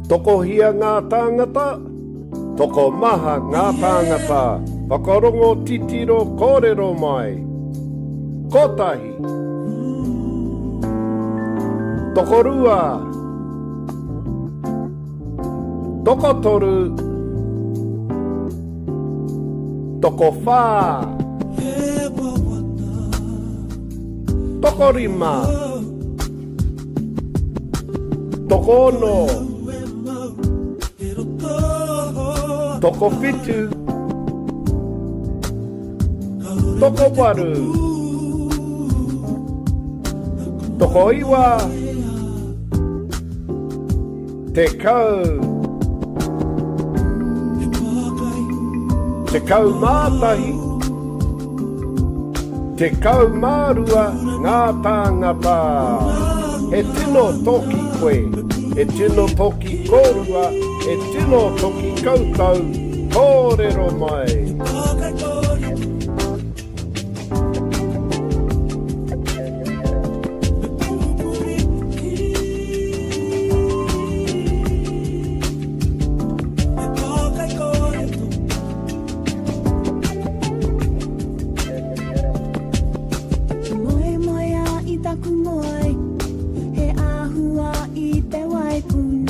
Tokohia ngā tāngata? Tokomaha ngā tāngata. Whakarongo titiro kōrero mai. Kotahi. Tokorua. Tokotoru. Tokowhā. Tokorima. Tokoono. Tokowhitu. Tokowaru. Tokoiwa. 10. 11. 12 ngā tāngata. He tino toki koe, he tino toki kōrua, he tino toki koutou, kōrero mai. Moemoeā i taku moe, he āhua i te waipuna.